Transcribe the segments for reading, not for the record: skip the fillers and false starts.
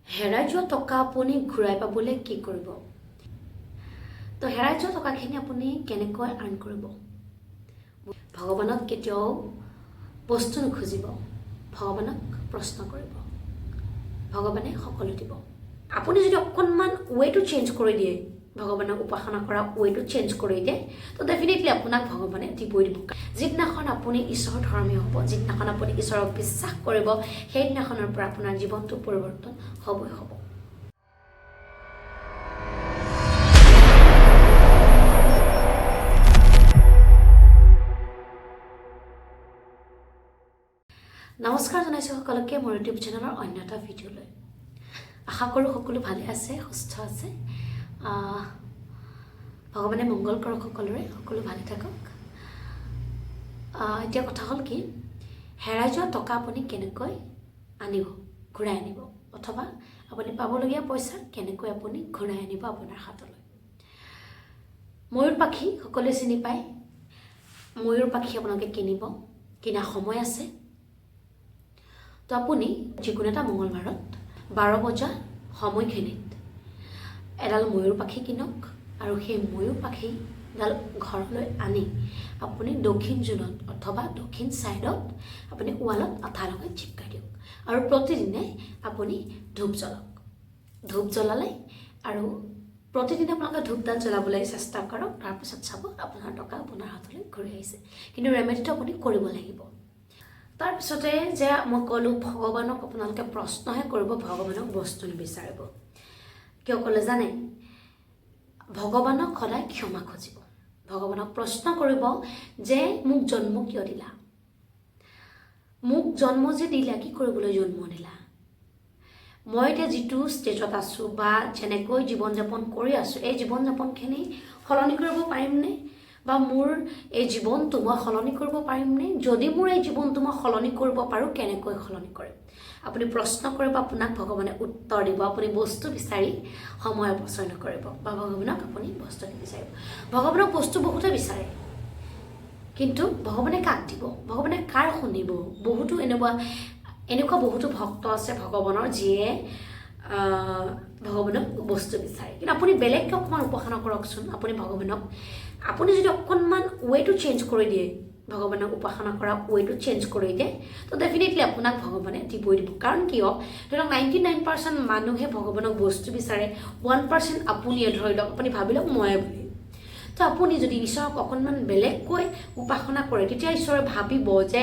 হেৰাই যোৱা টকা আপুনি ঘূৰাই পাবলৈ কি কৰিব? তো হেৰাই যোৱা টকাখিনি আপুনি কেনেকৈ আৰ্ণ কৰিব? ভগৱানক কেতিয়াও বস্তু নুখুজিব, ভগৱানক প্ৰশ্ন কৰিব, ভগৱানে সকলো দিব। আপুনি যদি অকণমান ৱেটো চেঞ্জ কৰি দিয়ে, ভগৱানক উপাসনা কৰা ৱেটো চেঞ্জ কৰি দিয়ে, তো ডেফিনেটলি আপোনাক ভগৱানে দিবই দিব। যিদিনাখন আপুনি ঈশ্বৰ ধৰ্মীয় হ'ব, যিদিনাখন আপুনি ঈশ্বৰক বিশ্বাস কৰিব, সেইদিনাখনৰ পৰা আপোনাৰ জীৱনটো পৰিৱৰ্তন হ'বই হ'ব। নমস্কাৰ জনাইছোঁ সকলোকে মোৰ ইউটিউব চেনেলৰ অন্য এটা ভিডিঅ'লৈ। আশা কৰোঁ সকলো ভালে আছে, সুস্থ আছে। ভগৱানে মংগল কৰক সকলোৰে, সকলো ভালে থাকক। এতিয়া কথা হ'ল কি, হেৰাই যোৱা টকা আপুনি কেনেকৈ আনিব, ঘূৰাই আনিব, অথবা আপুনি পাবলগীয়া পইচা কেনেকৈ আপুনি ঘূৰাই আনিব আপোনাৰ হাতলৈ। ময়ূৰ পাখি সকলোৱে চিনি পায়। ময়ূৰ পাখি আপোনালোকে কিনিব, কিনা সময় আছে। তো আপুনি যিকোনো এটা মঙলবাৰত 12 বজা সময়খিনিত এডাল ময়ূৰ পাখি কিনক আৰু সেই ময়ূৰ পাখিডাল ঘৰলৈ আনি আপুনি দক্ষিণ জোনত অথবা দক্ষিণ ছাইডত আপুনি ৱালত আঠা লগাই চিপকাই দিয়ক আৰু প্ৰতিদিনে আপুনি ধূপ জ্বলাওক। ধূপ জ্বলালে আৰু প্ৰতিদিনে আপোনালোকে ধূপডাল জ্বলাবলৈ চেষ্টা কৰক, তাৰপিছত চাব আপোনাৰ টকা আপোনাৰ হাতলৈ ঘূৰি আহিছে। কিন্তু ৰেমেডিটো আপুনি কৰিব লাগিব। তাৰপিছতে যে মই ক'লোঁ, ভগৱানক আপোনালোকে প্ৰশ্নহে কৰিব, ভগৱানক বস্তু নিবিচাৰিব। কিয় ক'লে জানে? ভগৱানক সদায় ক্ষমা খুজিব, ভগৱানক প্ৰশ্ন কৰিব যে মোক জন্ম কিয় দিলা, মোক জন্ম যে দিলা, কি কৰিবলৈ জন্ম দিলা, মই এতিয়া যিটো ষ্টেজত আছোঁ বা যেনেকৈ জীৱন যাপন কৰি আছোঁ, এই জীৱন যাপনখিনি সলনি কৰিব পাৰিমনে, বা মোৰ এই জীৱনটো মই সলনি কৰিব পাৰিমনে? যদি মোৰ এই জীৱনটো মই সলনি কৰিব পাৰোঁ, কেনেকৈ সলনি কৰিম? আপুনি প্ৰশ্ন কৰিব, আপোনাক ভগৱানে উত্তৰ দিব। আপুনি বস্তু বিচাৰি সময় অপচয় নকৰিব বা ভগৱানক আপুনি বস্তু নিবিচাৰিব। ভগৱানক বস্তু বহুতে বিচাৰে, কিন্তু ভগৱানে কাক দিব, ভগৱানে কাৰ শুনিব? বহুতো এনেকুৱা এনেকুৱা বহুতো ভক্ত আছে ভগৱানৰ, যিয়ে ভগৱানক বস্তু বিচাৰে। কিন্তু আপুনি বেলেগকৈ অকণমান উপাসনা কৰকচোন। আপুনি ভগৱানক, আপুনি যদি অকণমান ৱেটো চেঞ্জ কৰি দিয়ে, ভগৱানক উপাসনা কৰা ৱেটো চেঞ্জ কৰি দিয়ে, তো ডেফিনেটলি আপোনাক ভগৱানে দিবই দিব। কাৰণ কিয়? ধৰি লওক 99% মানুহে ভগৱানক বস্তু বিচাৰে, 1% আপুনিয়ে ধৰি লওক, আপুনি ভাবি লওক ময়ে বুলি। তো আপুনি যদি ঈশ্বৰক অকণমান বেলেগকৈ উপাসনা কৰে, তেতিয়া ঈশ্বৰে ভাবিব যে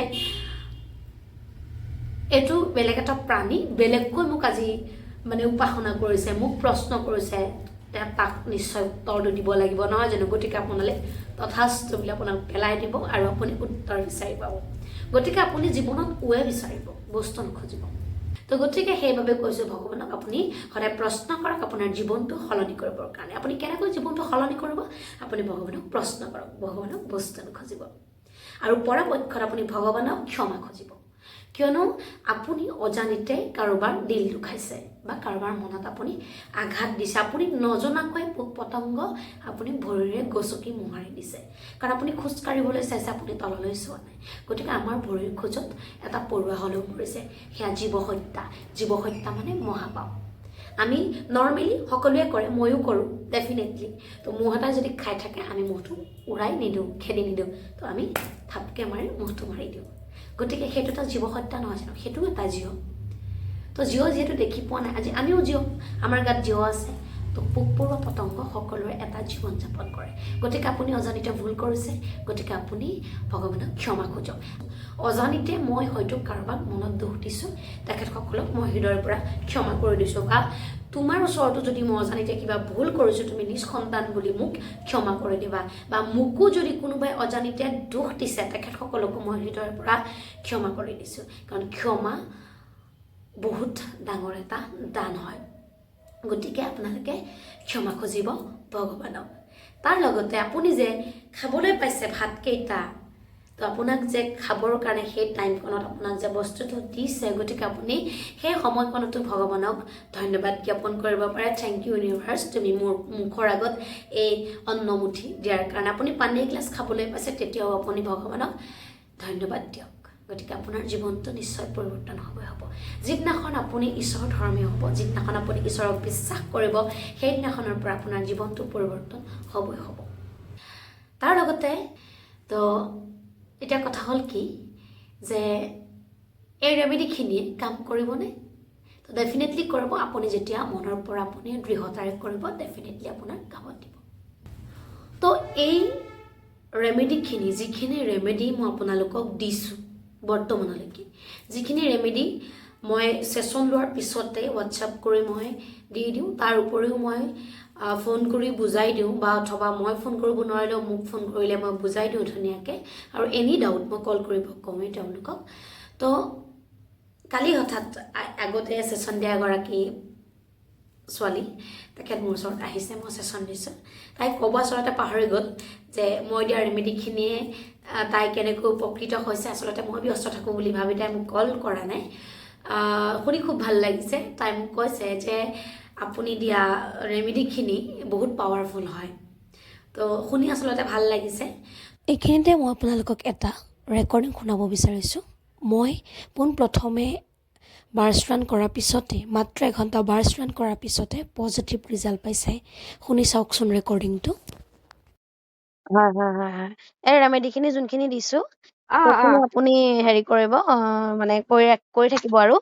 এইটো বেলেগ এটা প্ৰাণী, বেলেগকৈ মোক আজি মানে উপাসনা কৰিছে, মোক প্ৰশ্ন কৰিছে, তাক নিশ্চয় উত্তৰটো দিব লাগিব, নহয় জানো? গতিকে আপোনালৈ তথাস্তু বুলি আপোনাক পেলাই দিব আৰু আপুনি উত্তৰ বিচাৰি পাব। গতিকে আপুনি জীৱনত ৱে বিচাৰিব, বস্তু নুখুজিব। তো গতিকে সেইবাবে কৈছোঁ, ভগৱানক আপুনি সদায় প্ৰশ্ন কৰক আপোনাৰ জীৱনটো সলনি কৰিবৰ কাৰণে। আপুনি কেনেকৈ জীৱনটো সলনি কৰিব? আপুনি ভগৱানক প্ৰশ্ন কৰক, ভগৱানক বস্তু নুখুজিব। আৰু পৰাপক্ষত আপুনি ভগৱানক ক্ষমা খুজিব, কিয়নো আপুনি অজানিতে কাৰোবাৰ দিল দুখাইছে বা কাৰোবাৰ মনত আপুনি আঘাত দিছে। আপুনি নজনাকৈ পোক পতংগ আপুনি ভৰিৰে গচকি মোহাৰি দিছে, কাৰণ আপুনি খোজ কাঢ়িবলৈ চাইছে, আপুনি তললৈ চোৱা নাই। গতিকে আমাৰ ভৰিৰ খোজত এটা পৰুৱা হ'লেও মৰিছে, সেয়া জীৱ হত্যা। জীৱ হত্যা মানে মহাপাপ। আমি নৰ্মেলি সকলোৱে কৰে, ময়ো কৰোঁ ডেফিনেটলি। তো মহ এটা যদি খাই থাকে, আমি মহটো উৰাই নিদিওঁ, খেদি নিদিওঁ, তো আমি থাপকৈ মাৰি মহটো মাৰি দিওঁ। গতিকে সেইটো এটা জীৱ হত্যা নহয় জানো? সেইটোও এটা জীৱ। তো জীৱ যিহেতু দেখি পোৱা নাই, আজি আমিও জীৱ, আমাৰ গাত জীৱ আছে। তো পোক পৰুৱা পতংগ সকলোৰে এটা জীৱন যাপন কৰে। গতিকে আপুনি অজানিতে ভুল কৰিছে, গতিকে আপুনি ভগৱানক ক্ষমা খোজক। অজানিতে মই হয়তো কাৰোবাক মনত দুখ দিছোঁ, তেখেতসকলক মই হৃদয়ৰ পৰা ক্ষমা কৰি দিছোঁ, বা তোমাৰ ওচৰতো যদি মই অজানিতে কিবা ভুল কৰিছোঁ, তুমি নিজ সন্তান বুলি মোক ক্ষমা কৰি দিবা, বা মোকো যদি কোনোবাই অজানিতে দুখ দিছে, তেখেতসকলকো মই হৃদয়ৰ পৰা ক্ষমা কৰি দিছোঁ। কাৰণ ক্ষমা বহুত ডাঙৰ এটা দান হয়। গতিকে আপোনালোকে ক্ষমা খুজিব ভগৱানক। তাৰ লগতে আপুনি যে খাবলৈ পাইছে ভাতকেইটা, তো আপোনাক যে খাবৰ কাৰণে সেই টাইমকণত আপোনাক যে বস্তুটো দিছে, গতিকে আপুনি সেই সময়কণতো ভগৱানক ধন্যবাদ জ্ঞাপন কৰিব পাৰে। Thank U universe, তুমি মোৰ মুখৰ আগত এই অন্নমুঠি দিয়াৰ কাৰণে। আপুনি পানী এগিলাচ খাবলৈ পাইছে, তেতিয়াও আপুনি ভগৱানক ধন্যবাদ দিয়ক। গতিকে আপোনাৰ জীৱনটো নিশ্চয় পৰিৱৰ্তন হ'বই হ'ব। যিদিনাখন আপুনি ঈশ্বৰ ধৰ্মীয় হ'ব, যিদিনাখন আপুনি ঈশ্বৰক বিশ্বাস কৰিব, সেইদিনাখনৰ পৰা আপোনাৰ জীৱনটো পৰিৱৰ্তন হ'বই হ'ব। তাৰ লগতে তো এতিয়া কথা হ'ল কি যে এই ৰেমেডিখিনিয়ে কাম কৰিবনে? তো ডেফিনেটলি কৰিব। আপুনি যেতিয়া মনৰ পৰা আপুনি দৃঢ়তাৰে কৰিব, ডেফিনেটলি আপোনাৰ কামত দিব। তো এই ৰেমেডিখিনি, যিখিনি ৰেমেডি মই আপোনালোকক দিছোঁ বৰ্তমানলৈকে, যিখিনি ৰেমেডি মই ছেশ্যন লোৱাৰ পিছতে হোৱাটছআপ কৰি মই দি দিওঁ, তাৰ উপৰিও মই ফোন কৰি বুজাই দিওঁ বা অথবা মই ফোন কৰিব নোৱাৰিলেও মোক ফোন কৰিলে মই বুজাই দিওঁ ধুনীয়াকৈ, আৰু এনি ডাউট মই কল কৰিব কওঁৱেই তেওঁলোকক। তো কালি হঠাৎ আগতে ছেশ্যন দিয়া এগৰাকী ছোৱালী, তেখেত মোৰ ওচৰত আহিছে, মই ছেশ্যন দিছোঁ। তাই ক'ব আচলতে পাহৰি গ'ল যে মই দিয়া ৰেমেডিখিনিয়ে তাই কেনেকৈ উপকৃত হৈছে। আচলতে মই ব্যস্ত থাকোঁ বুলি ভাবি তাই মোক কল কৰা নাই। শুনি খুব ভাল লাগিছে। তাই মোক কৈছে যে আপুনি দিয়া ৰেমেডিখিনি বহুত পাৱাৰফুল হয়। তো শুনি আচলতে ভাল লাগিছে। এইখিনিতে মই আপোনালোকক এটা ৰেকৰ্ডিং শুনাব বিচাৰিছোঁ। মই পোনপ্ৰথমে বাৰ্ছ ৰান কৰাৰ পিছতে, মাত্ৰ এঘণ্টা বাৰ্ছ ৰান কৰাৰ পিছতে পজিটিভ ৰিজাল্ট পাইছে। শুনি চাওকচোন ৰেকৰ্ডিংটো। হয়, এই ৰেমেডিখিনি যোনখিনি দিছোঁ, সেইখিনি আপুনি হেৰি কৰিব, মানে কৰি থাকিব আৰু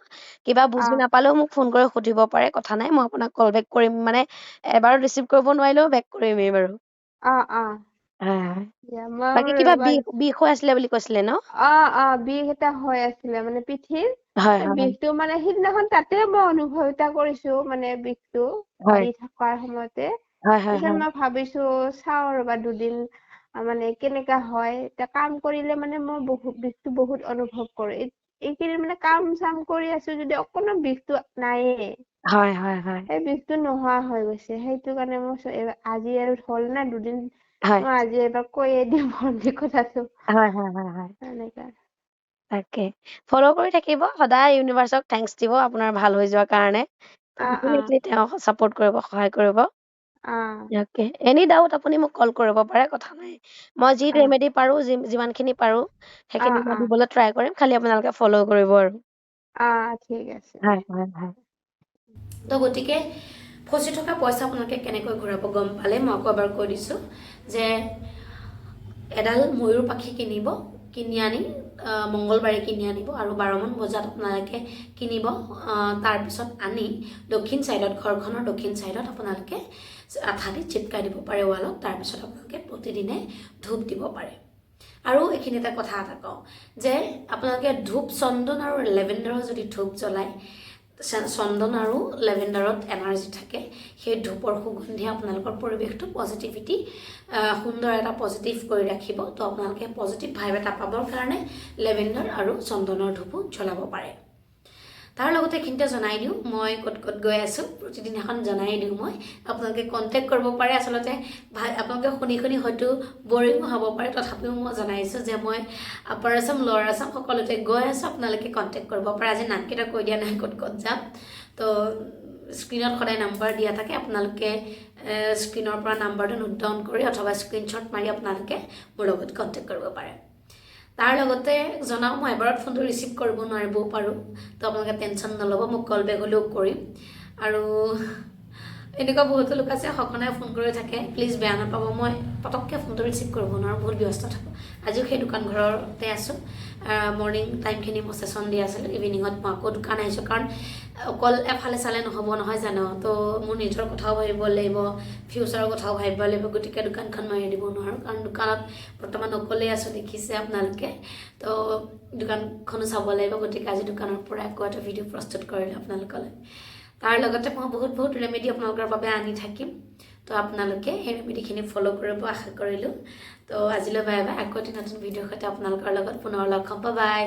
কিবা বুজি নাপালেও মোক ফোন কৰি সুধিব পাৰে, কথা নাই, মই আপোনাক কল বেক কৰিম। মানে এবাৰ ৰিচিভ কৰিব নোৱাৰিলেও বেক কৰিমেই বাৰু। অ অ হয়। দিয়া, মই বাকী কিবা ৰ'বা। বিষ হৈ আছিলে বুলি কৈছিলে ন? অ, বিষ এটা হৈ আছিলে মানে পিঠিৰ। হয় হয় বিষটো মানে সিদিনাখন তাতে মই অনুভৱ এটা কৰিছো, মানে বিষটো দি থকাৰ সময়তে। হয় হয় পিছত মই ভাবিছো চাওঁ ৰ'বা দুদিন মানে কেনেকা হয়। এতিয়া কাম কৰিলে মানে মই বহুত বিষটো বহুত অনুভৱ কৰো। এইকেইদিন মানে কাম চাম কৰি আছো যদি অকণো বিষটো নাইয়ে। হয় হয় হয় সেই বিষটো নোহোৱা হৈ গৈছে। সেইটো কাৰণে মই আজি আৰু হ'ল না দুদিন, মই আজি এবাৰ কৈয়ে দিওঁ ভণ্টিৰ কথাটো। হয় হয় হয় হয় এনেকা। তাকে ফ'ল' কৰি থাকিব সদায়। ইউনিভাৰ্চক thanks দিব আপোনাৰ ভাল হৈ যোৱাৰ কাৰণে। ডেফিনেটলি তেওঁ ছাপৰ্ট কৰিব, সহায় কৰিব। অ'কে, এনি ডাউট আপুনি মোক কল কৰিব পাৰে, কথা নাই। মই যি ৰেমেডি পাৰোঁ, যিমানখিনি পাৰোঁ সেইখিনি মই দিবলৈ ট্ৰাই কৰিম। খালি আপোনালোকে ফ'ল' কৰিব আৰু। অ, ঠিক আছে। হয়। তো গতিকে ফচি থকা পইচা আপোনালোকে কেনেকৈ ঘূৰাব গম পালে। মই আকৌ এবাৰ কৈ দিছোঁ যে এডাল ময়ূৰ পাখি কিনিব, কিনি আনি মংগলবাৰে কিনি আনিব আৰু 12মান বজাত আপোনালোকে কিনিব। তাৰপিছত আনি দক্ষিণ ছাইডত, ঘৰখনৰ দক্ষিণ ছাইডত আপোনালোকে আঠা দি চিপকাই দিব পাৰে ৱালত। তাৰপিছত আপোনালোকে প্ৰতিদিনে ধূপ দিব পাৰে। আৰু এইখিনিতে কথা এটা কওঁ যে আপোনালোকে ধূপ চন্দন আৰু লেভেণ্ডাৰৰ যদি ধূপ জ্বলায়, চন্দন আৰু লেভেণ্ডাৰত এনাৰ্জি থাকে, সেই ধূপৰ সুগন্ধিয়ে আপোনালোকৰ পৰিৱেশটো পজিটিভিটি, সুন্দৰ এটা পজিটিভ কৰি ৰাখিব। তো আপোনালোকে পজিটিভ ভাইব এটা পাবৰ কাৰণে লেভেণ্ডাৰ আৰু চন্দনৰ ধূপো জ্বলাব পাৰে। তাৰ লগতে এইখিনিতে জনাই দিওঁ, মই ক'ত ক'ত গৈ আছোঁ প্ৰতিদিনাখন জনাই দিওঁ মই। আপোনালোকে কণ্টেক্ট কৰিব পাৰে। আচলতে আপোনালোকে শুনি শুনি হয়তো বৰিঙো হ'ব পাৰে, তথাপিও মই জনাইছোঁ যে মই আপাৰ আছাম, লৱাৰ আছাম সকলোতে গৈ আছোঁ। আপোনালোকে কণ্টেক্ট কৰিব পাৰে। আজি নামকেইটা কৈ দিয়া নাই ক'ত ক'ত যাম। তো স্ক্ৰীণত সদায় নাম্বাৰ দিয়া থাকে। আপোনালোকে স্ক্ৰীণৰ পৰা নাম্বাৰটো নোট ডাউন কৰি অথবা স্ক্ৰীণশ্বট মাৰি আপোনালোকে মোৰ লগত কণ্টেক্ট কৰিব পাৰে। তাৰ লগতে জনাওঁ, মই এবাৰত ফোনটো ৰিচিভ কৰিব নোৱাৰিবও পাৰোঁ। তো আপোনালোকে টেনশ্যন নল'ব, মই কল বেক হ'লেও কৰিম। আৰু এনেকুৱা বহুতো লোক আছে সঘনাই ফোন কৰি থাকে, প্লিজ বেয়া নাপাব, মই পটককৈ ফোনটো ৰিচিভ কৰিব নোৱাৰোঁ, বহুত ব্যস্ত থাকোঁ। আজিও সেই দোকান ঘৰতে আছোঁ। মৰ্ণিং টাইমখিনি মই ছেশ্যন দি আছিলোঁ, ইভিনিঙত মই আকৌ দোকান আহিছোঁ। কাৰণ অকল এফালে চালে নহ'ব নহয় জানো? তো মোৰ নিজৰ কথাও ভাবিব লাগিব, ফিউচাৰৰ কথাও ভাবিব লাগিব। গতিকে দোকানখন মই এৰি দিব নোৱাৰোঁ, কাৰণ দোকানত বৰ্তমান অকলেই আছোঁ, দেখিছে আপোনালোকে। তো দোকানখনো চাব লাগিব। গতিকে আজি দোকানৰ পৰা আকৌ এটা ভিডিঅ' প্ৰস্তুত কৰিলোঁ আপোনালোকলৈ। তাৰ লগতে মই বহুত বহুত ৰেমেডি আপোনালোকৰ বাবে আনি থাকিম। তো আপোনালোকে সেই ৰেমেডিখিনি ফ'ল' কৰিব আশা কৰিলোঁ। তো আজিলৈ বাই বাই। আকৌ এটি নতুন ভিডিঅ'ৰ সৈতে আপোনালোকৰ লগত পুনৰ লগ হ'ম। বাই।